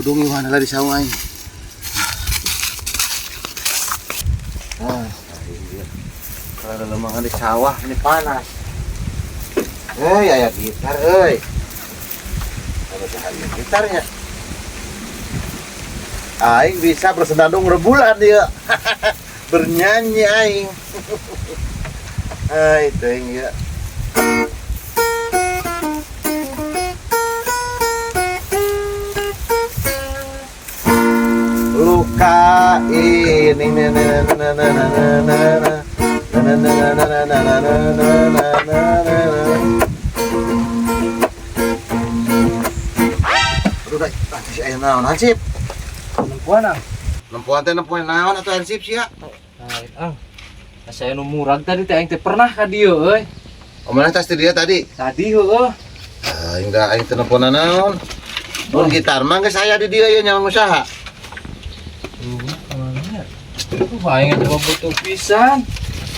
Udung iwan lah di saung aing. Ah, iya. Kalau ada lembangan di sawah ini panas. Eh, aya gitar euy. Ada cahaya gitarnya. Aing bisa bersenandung rebulan dia. Bernyanyi aing. Hai, teuing ya. Luka ini na na na na na na na na na na na na na na na na na na na. Aduh, dai, ah, si aya naon hansip? Nempuan ang. Nempuan teh nempuan naon atuh hansip sia? Lain ang. Asa nu murag tadi teh aing teh pernah ka dieu euy. Oh, mana tas di dia tadi? Tadi heueuh. Aing da aing teh nemponan naon. Mun gitar mah geus aya di dieu ye nyawa usaha. Aing teh butuh pisan.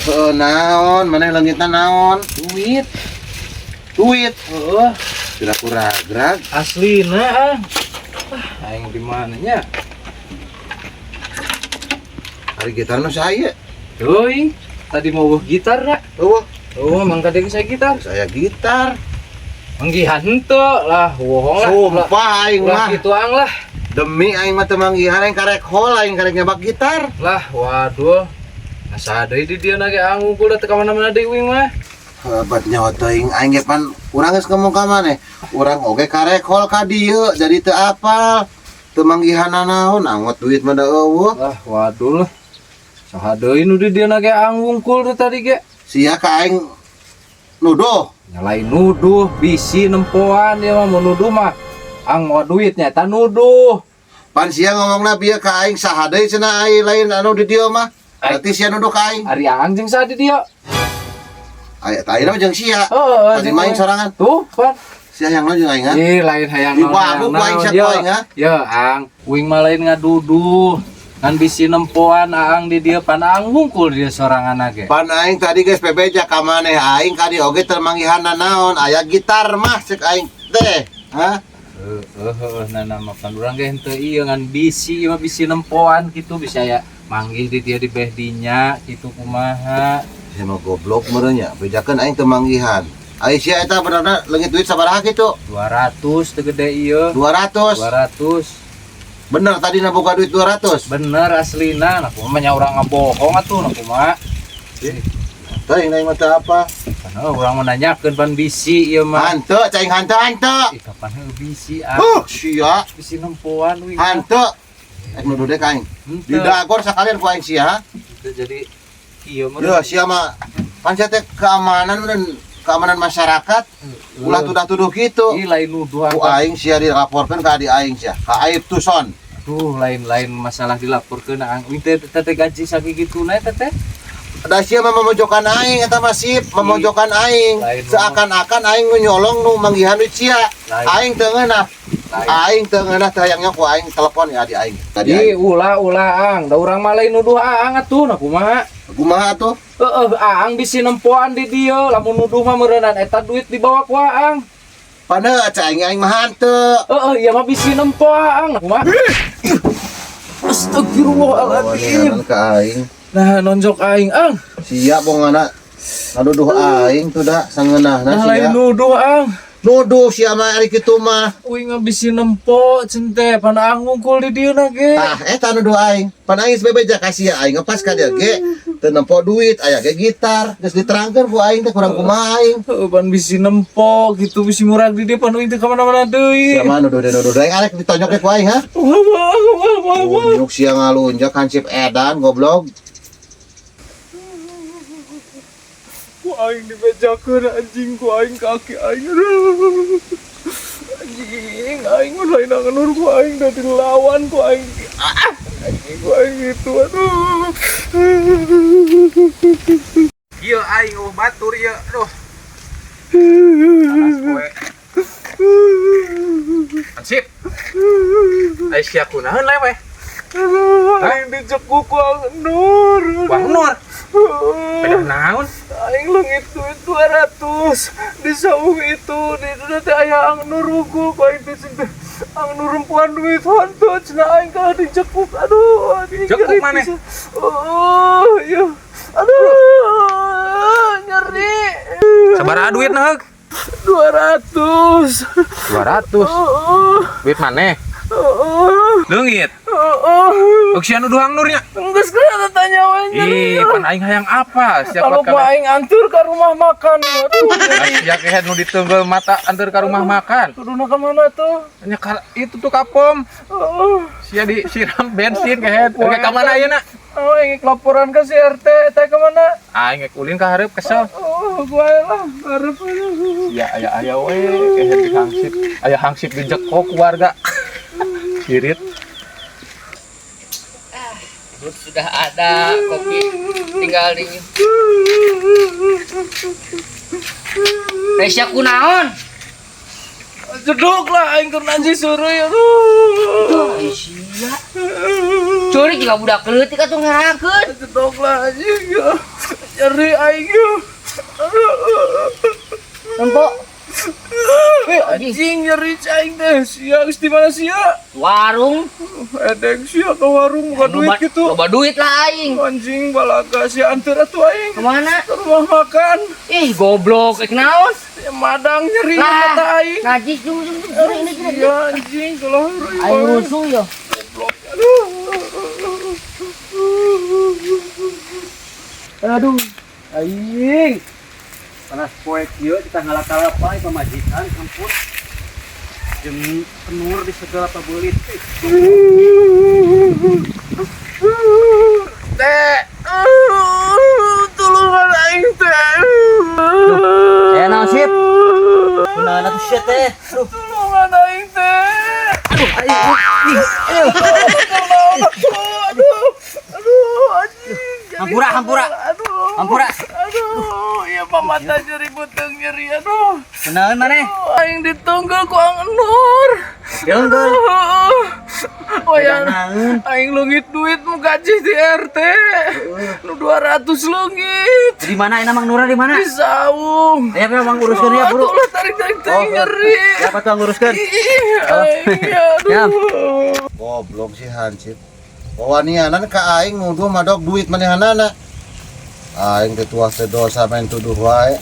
Heueuh naon, maneh leungitna naon? Duit. Duit. Heeh. Tidak kurang-gerag. Aslina ang. Ah, aing di mana nya? Ari gitar nu saya. Euy, tadi mau eueuh gitar da. Eueuh, Oh, mang tadi saya gitar. saya gitar. Manggihan henteu lah, bohong lah. Sumpah aing Ulah mah. kitu ang lah. Demi aing mah teu manggihan aing karek hol aing karek nyabak gitar. Lah, waduh. Asa deui di dieu na ge ang unggul da teu ka mana-mana deui uing mah. Hebat nyawa teuing aing ge pan urang geus ngomong ka maneh. Urang oge karek hol ka dieu jadi teu apal. Teu manggihan naon, angot duit mah da eueuh. Lah, waduh lah. Saha deui nu di dieu na ge ang wungkul teh tadi ge. Sia ka aing nuduh. Nyalain nuduh, bisi nempoan dia mah mau nuduh mah. Ang mau duitnya eta nuduh. Pan sia ngomongna bieu ka aing saha deui cenah aing lain anu di dieu mah. Berarti sia nuduh ka aing. Ari aang jeung saha di dieu? Aya tah ayeuna mah jeung sia. Heeh, Tadi main sorangan. Tuh, pan. Sia yang jeung aing ha. Ih, lain hayang Di naon, babuk hayang ku aing naon. sia Yo, ku aing ha. Yo, ang uing mah lain ngaduduh. Ngan bisi nempoan aang di dieu pan aang wungkul di dieu sorangan ge. Pan aing tadi geus bebeja ka maneh aing ka dieu oge teu manggihan naon aya gitar mah cek aing teh. Hah? Heeh, heeh, nah nama pan urang ge henteu ieu ngan bisi ieu mah bisi nempoan kitu bisa ya manggih di dieu di beh dinya kitu kumaha. Sia mah goblok meureun nya, bejakeun aing teu manggihan. Ai sia eta benerna leungit duit sabaraha kitu? 200 teu gede ieu. 200. 200. Bener tadi na boga duit 200. Bener aslina, nah kumaha nya urang ngabohong atuh nah kumaha. Teuing aing mah teu apa. Pan urang mah nanyakeun pan bisi ieu mah. Hanteu cai hanteu hanteu. Ih kapan heuh bisi ah. Huh, sia Bisi nempoan uing. hanteu. Aing nuduh deh ka aing. Henteu. Di dagor sakalian ku aing sia. Henteu, jadi ieu mah. Ya sia mah pan sia teh keamanan meureun keamanan masyarakat ulah tuduh-tuduh kitu. Ih lain nuduh Ku aing sia dilaporkeun ka adi aing sia. Ka Aib Tuson. Aduh, lain-lain masalah dilaporkeun aang. Uing teh teh gaji sakituna eta teh. Da sia mah memojokan aing eta mah sip, memojokan aing. Lain Seakan-akan aing nu nyolong nu manggihan duit sia. Lain. Aing teu ngeunah. Lain. Aing teu ngeunah teh hayangnya ku aing telepon ya adi aing. Tadi Ih, aing. ulah ulah aang. Da urang mah lain nuduh aang atuh nah kumaha. Kumaha atuh? Heeh, aang bisi nempoan di dieu. Lamun nuduh mah meureunnan eta duit dibawa ku aang. Pana cai aing aing mah hanteu. Heeh, ieu mah bisi nempo aang nah kumaha. Astagfirullahaladzim. Oh, ka aing. Nah, nonjok aing ang. Sia bongana ngaduduh aing tuh da sangeunahna Nah, lain sia. nuduh ang. Nuduh sia mah ari kitu mah. Uing mah bisi nempo cente pan aang ngungkul di dieu na ge. Tah eta nuduh aing. Pan aing geus bebeja ka sia aing ngepas ka dieu ge teu nempo duit aya ge gitar. Geus diterangkeun ku aing teh kurang kumaha aing. Heeh, pan bisi nempo gitu bisi murag di dieu pan uing teh ka mana-mana deui. Sia mah nuduh deui nuduh aing arek ditonyok ge ku aing ha. Wah, wah, wah, wah, wah. Unjuk sia ngalunjak hansip edan goblok. Ku aing dibejakeun anjing ku aing kaki aing. Anjing aing mah lain nganur ku aing da dilawan ku aing. Ah, anjing ku aing gitu aduh. Ieu aing eueuh batur ieu aduh. Panas poe. Hansip. Ai sia kunaon lewe? Aduh, aing dicekuk ku Ang Nur. Ku Ang Nur. Pedah naon? Aing leungit duit 200 di saung itu di itu teh aya Ang Nur wungkul ku aing teh sing teh. Ang nurumpuan duit henteu cenah, aing kalah dijekuk. Aduh, anjing. Dijekuk nyeri maneh? pisan. Oh, iya. Aduh, nyeri. Sabaraha duitna, Heug? 200. 200. Oh, Duit maneh? oh, Leungit. oh. Heug, sia nuduh Ang Nur nya. Geus kena tanya we nyeri. Ih, pan aing hayang apa? Siap Kalau gua aing antur ke rumah makan. Aduh, nyeri. Sia kehed nu diteunggel mata anteur ka rumah makan. Kuduna ka mana tuh? Nya ka itu tuh ka pom. Oh, Sia disiram bensin kehed. Rek ka mana ayeuna? oh, aing laporan ke si RT, teh ke mana? Aing rek ulin ka hareup, kesel. Oh, gua lah, hareup aja. Ya aya aya we kehed di hangsip. Aya hangsip dijekok warga. Kirit. Perut sudah ada, kopi tinggal di. Resya kunaon? Jeduk lah aing keur nanji suruh, aduh. Tuh, sia. Curi juga budak leutik atuh ngerakeun. Jeduk lah anjing. Nyeri aing. Aduh. Nempo. Eh, anjing. Anjing, nyeri aing teh. Sia geus di mana sia? Warung. Edeng sia ke warung buka duit Loba- gitu. Loba duit lah aing. Anjing balaga sia, anteur atuh aing. Kemana? Ke rumah makan. Ih, goblok, eh naon? Ya, madang nyeri Lah, mata aing. Najis dulu dulu ini ini. Iya anjing kalau Aing rusuh yo. Aduh. Aduh. Aing. Panas poek ieu kita ngalak-kalapa pamajikan ampun jeung penur di segala pabeulit. Teh. Tulungan aing teh. Eh, naon sip? Kunaon atuh sia teh? Aduh. Tulungan aing teh. Aduh, aing. Tolong aku. Aduh. Aduh, anjing. Hampura, hampura. Aduh. Hampura. Aduh, iya pamata nyeri beuteung nyeri aduh. Kunaon maneh? Aduh, aing ditunggu ku Ang Nur. Deunggeul. Oh ya, Naon? aing leungit duit mu gaji di RT. Nu 200 leungit. Di mana ini Mang Nura di mana? Di saung. Ayo memang nguruskeun ya, buru. Aduh, lah tarik-tarik teh nyeri. Siapa tuh yang nguruskeun? Ih, aing Ya. aduh. Goblok si Hansip. Wawanianan ka aing nuduh madog duit manehanana. Aing teh tuah teh dosa main tuduh wae.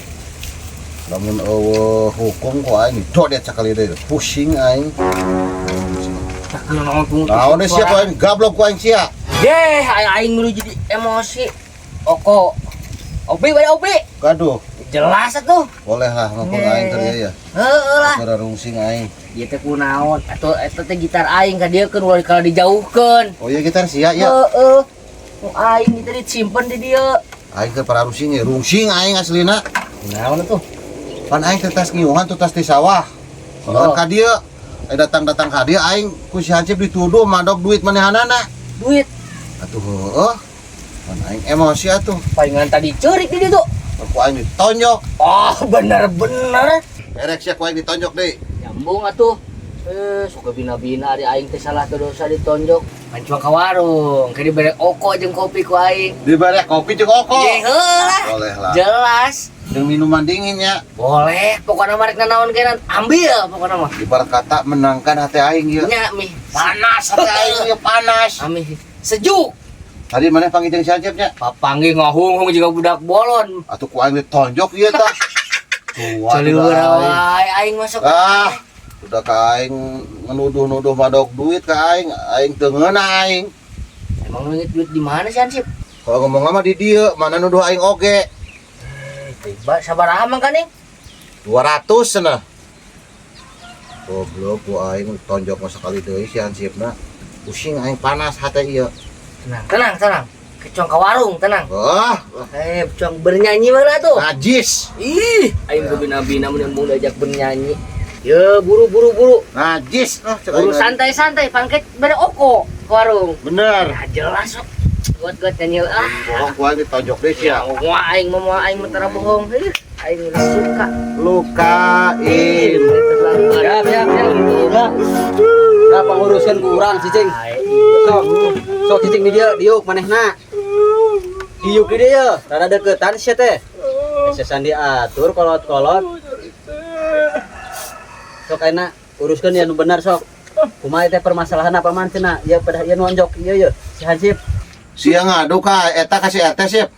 Lamun eueuh hukum ku aing didodet sakali deui. Pusing aing. Naon deh sia ku aing gablok ku aing sia. Deh, aing aing nu jadi emosi. Oko. Obi bade obi. Gaduh, Jelas atuh. boleh lah ngomong aing keur ieu ya. Heeh lah. Keur rungsing aing. Ieu teh kunaon? Atuh eta teh gitar aing ka dieu keun ulah kalau dijauhkeun. Oh iya gitar sia ya. Heeh. Nu aing teh disimpen di dieu. Aing teh para rungsing ya, rungsing aing aslina. Kunaon atuh? Pan aing teh tas ngiuhan tuh tas di sawah. Ngiuhan Oh. ka dieu. Aing datang-datang ka dieu aing ku si Hansip dituduh madog duit manehanana. Duit Atuh heueuh. Pan aing emosi atuh. palingan tadi ceurik di ditu. Ku aing ditonjok. Oh, bener-bener. Erek sia ku aing ditonjok deui. Nyambung atuh. Eh, suka bina-bina ari aing teh salah teh dosa ditonjok. Pancuang ka warung, ke dibere oko jeung kopi ku aing. Dibere kopi jeung oko. Ye heuh lah. Boleh lah. Jelas. Jeung minuman dingin ya. Boleh, pokoknya mah rek nanaon kenan ambil pokoknya mah. Ibarat kata menangkan hati aing ieu. Nya mih. Panas hati aing ieu panas. Ami sejuk. Tadi maneh panggil jeung si Hansip nya? Papanggih ngahung-hung juga budak bolon. Atuh ku aing ditonjok ieu tah. Tua Celiweur udah aing. wae aing masuk. Ah, udah ka aing ngenuduh-nuduh madog duit ka aing, aing teu ngeunah aing. Emang leungit duit di mana sih Hansip? Kalau ngomong lama di dieu, mana nuduh aing oge. Tiba sabaraha mang kaning? 200 cenah. Goblok ku aing tonjok mah sakali deui si Hansipna. Pusing aing panas hate ieu. Tenang, tenang, tenang. Kecong ke warung, tenang. Wah, Eh, cong bernyanyi mana tuh? najis. Ih, aing bina-bina mun embung diajak bernyanyi. Ye, buru buru buru. Najis lah cek Buru aing. santai-santai, pangket bere oko ke warung. Bener. Ya jelas sok. Buat nyanyi ah. Bohong ku aing ditonjok deui Ya, sia. moal aing mah moal aing mah tara bohong. Ih, aing udah suka. Lukain. Siap, siap, siap. Ya. Ya panguruskeun ku urang cicing. Sok, sok cicing di dieu, diuk manehna. Diuk di dieu, rada deketan sia teh. Sesan diatur kolot-kolot. Sok ayeuna uruskeun ya nu bener sok. Kumaha teh permasalahan apa man cenah? Ieu pada ieu nonjok ieu ye si Hansip. Sia ngadu ka eta ka si RT sip.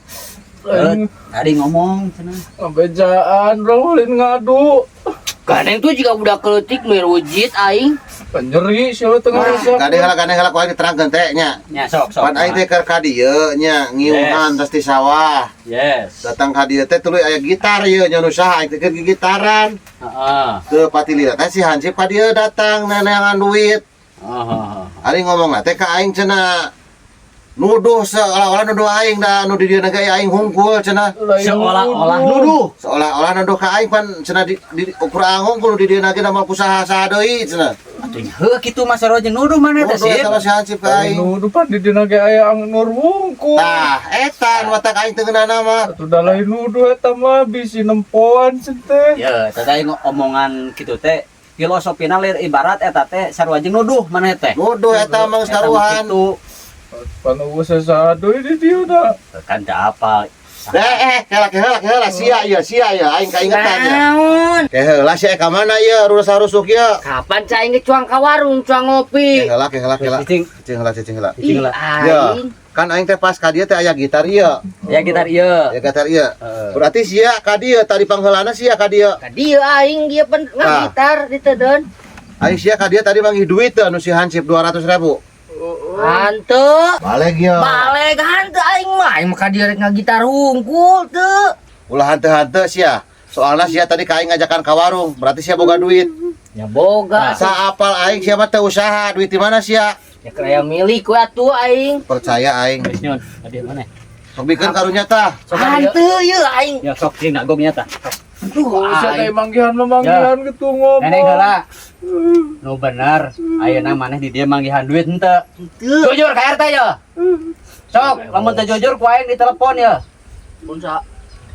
Eh, tadi ngomong cenah. Ngabejaan bro, lain ngadu. Gandeng tuh jika budak keletik merujit aing. Nyeri sih lu tengah rusak. Gade heula ku aing diterangkeun teh nya. Nya sok sok. Pan aing teh keur ka dieu nya ngiuhan tas di sawah. Yes. Datang ka dieu teh tuluy aya gitar ieu nya nu saha aing teh keur gitaran. Heeh. Ke patilira teh si Hansip ka dieu datang neneangan duit. Heeh. Ari ngomong teh ka aing cenah nuduh seolah-olah nuduh aing da nu di dieu ge aing hungkul cenah. Seolah-olah nuduh. Seolah-olah nuduh ka aing pan cenah di ukur aing hungkul nu di dieu ge moal kusaha saha deui cenah. Atuh nya heuh kitu mah sarua jeung nuduh maneh teh Nuduh sip. eta mah si Hansip ka aing. Nuduh pan di dina ge aya Ang Nur wungkul. Tah, eta nu matak aing teu ngeunana mah. Atuh da lain nuduh eta mah bisi nempoan teh. Ya, tadi omongan kitu teh filosofina lir ibarat eta teh sarua jeung nuduh maneh teh. Nuduh eta mah geus Eta mah karuhan. kitu. Pan eueuh sasadu di dieu da. Kan teu apa. Eh, kela kela kela sia ieu sia ieu aing kaingetan ya. Naon? Keheula sia ka mana ieu rusak-rusuk ieu. Kapan cai aing cuang ka warung, cuang ngopi. Keheula keheula keheula. Cicing. Cicing heula cicing heula. Cicing Ih, heula. Ya, aing. kan aing teh pas ka dieu teh aya gitar ieu. Ya gitar ieu. Ya gitar ieu. Heeh. Berarti sia ka dieu tadi pangheulana sia ka dieu. Ka dieu aing dia pen ngagitar di tedeun. Aing sia ka dieu tadi manggih duit teh anu si Hansip 200.000. Hanteu. Balik ieu. Balik hanteu aing mah. Aing mah ka dieu rek ngagitar hungkul teu. Ulah hanteu-hanteu sia. Soalna sia tadi ka aing ngajakan ka warung, berarti sia boga duit. Ya boga. Saapal aing sia mah teu usaha, duit di mana sia? Ya keur aya milik we atuh aing. Percaya aing. Geus nyon, tadi mana? Sok bikeun karunya tah. Sok ka dieu. Hanteu ieu aing. Ya sok cing nagongnya tah. Aduh, Sia teh aing. manggihan manggihan gitu ngomong. Neneng heula. Nu bener, ayeuna maneh di dieu manggihan duit henteu. Henteu. Jujur ka RT ya. Sok, lamun teu jujur ku aing ditelepon ya. Mun sa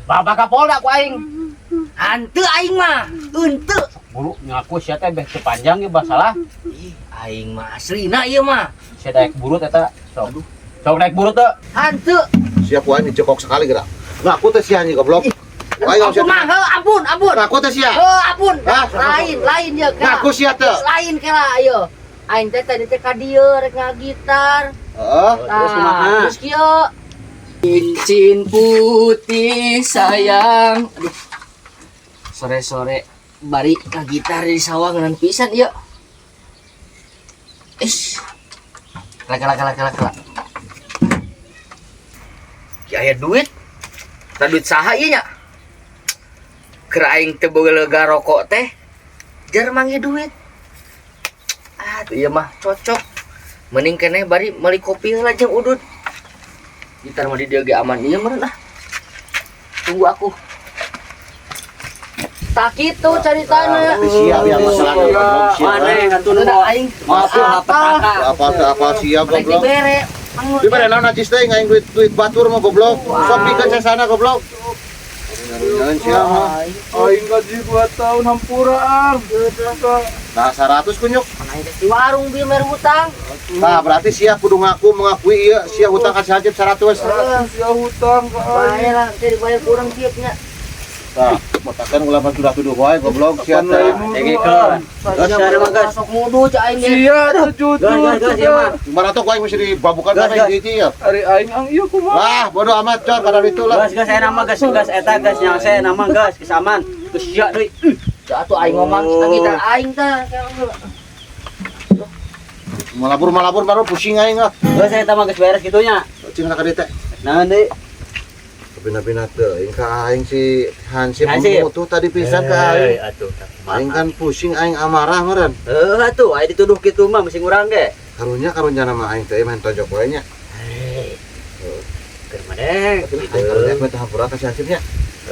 Bapak Kapolda ku aing. Hanteu aing mah. Henteu. Buru ngaku sia teh beh teu panjang ge masalah. Ih, aing mah aslina ieu mah. Sia daek burut eta. Sok. Sok daek burut teu. Hanteu. Sia ku aing dijekok sekali geura. Ngaku teh sia anjing goblok. Aing Ampun mah, heuh, ampun, ampun. Ngaku teh sia. Heuh, ampun. Hah? Lain, lain ya kela. Ngaku sia teh. Lain kela ayo. Aing teh tadi teh ka dieu rek ngagitar. Heeh. Terus kumaha? Terus kieu. Cincin putih sayang. Aduh. Sore-sore bari ngagitar di sawah ngeunan pisan ieu. Ish. Kela kela kela kela kela. Ki aya duit. Tah duit saha ieu nya? Keur aing teu boga lega rokok teh. Jar manggih duit. Ah, tuh ieu mah cocok. Mending keneh bari meuli kopi heula jeung udut. Gitar mah di dieu ge aman ieu meureun ah. Tunggu aku. Tak kitu caritana. Berarti siap ya masalah goblok sia. Maneh atuh nu Udah aing maaf apa? Apa apa sia Rek goblok. dibere. Di mana naon najis teh aing duit duit batur mah goblok. Sok bikeun sasana goblok. Jangan sia mah. Aing gaji 2 tahun hampuraan. Nah 100 kunyuk. Aing teh di warung bieu mer hutang. Nah berarti sia kudu ngaku mengakui ieu sia hutang ka si Hansip 100. Sia hutang ka aing. Bae lah, teh dibayar kurang tieu nya. Tah, matakan ulah mah sudah tuduh wae goblok sia teh. Dengekeun. Geus sia mah geus. Sok nuduh cak aing ge. Sia teu jujur. Geus geus geus ieu mah. Gimana tuh ku aing mesti dibabukan Gas, ka gas. hiji ya. Ari aing ang ieu kumaha? Wah, bodoh amat cor kada itu lah. Geus geus aya nama geus geus eta geus nya saya nama geus geus aman. Geus sia deui. Cak atuh aing ngomong kita gitar aing tah. Malabur-malabur baru pusing aing ah. Geus eta mah geus beres kitu nya. Cing ka dieu teh. Naon deui? Bina-bina teuing ka aing si Hansip Hansip. tuh tadi pisan ka aing. Atuh. Aing kan pusing aing amarah meureun. Heuh atuh aya dituduh kitu mah mesti urang ge. Karunya karunya nama aing teh main tonjok wae nya. Keur maneh Aing karunya mah teh hampura ka si Hansipnya.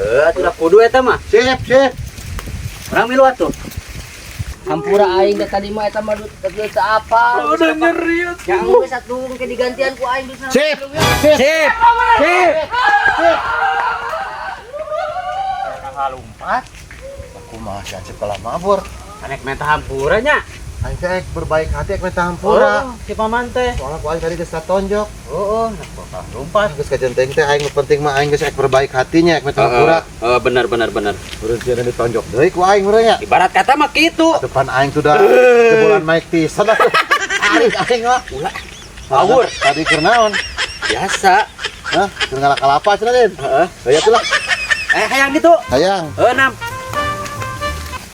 Heuh atuh da kudu eta mah. Sip, sip. Urang milu atuh. Hampura aing teh tadi mah eta mah duit teu apa. Udah nyeri atuh. Ya geus atuh ke digantian ku aing duit Sip. Sip. Sip. Lompat. Aku mah si Hansip kalah mabur. Anek minta hampura nya. Aing teh ek berbaik hati, ek minta hampura. Oh, si paman teh. Soalnya ku aing tadi geus katonjok. Oh, nah lumpat. Geus kajenteng teh aing, nu penting mah aing geus ek berbaik hatinya, ek minta hampura. Heeh, bener bener bener. Berhenti ditonjok deui ku aing meureun nya. Ibarat kata mah kitu. Depan aing sudah jebolan Mike Tyson atuh. Aing aing mah. Ulah. Awur. Tadi keur naon? Biasa. Hah? Keur ngalak kalapa cenah, Din? Heeh. Ya itulah. Eh, hayang gitu. Hayang. Heuh, nam.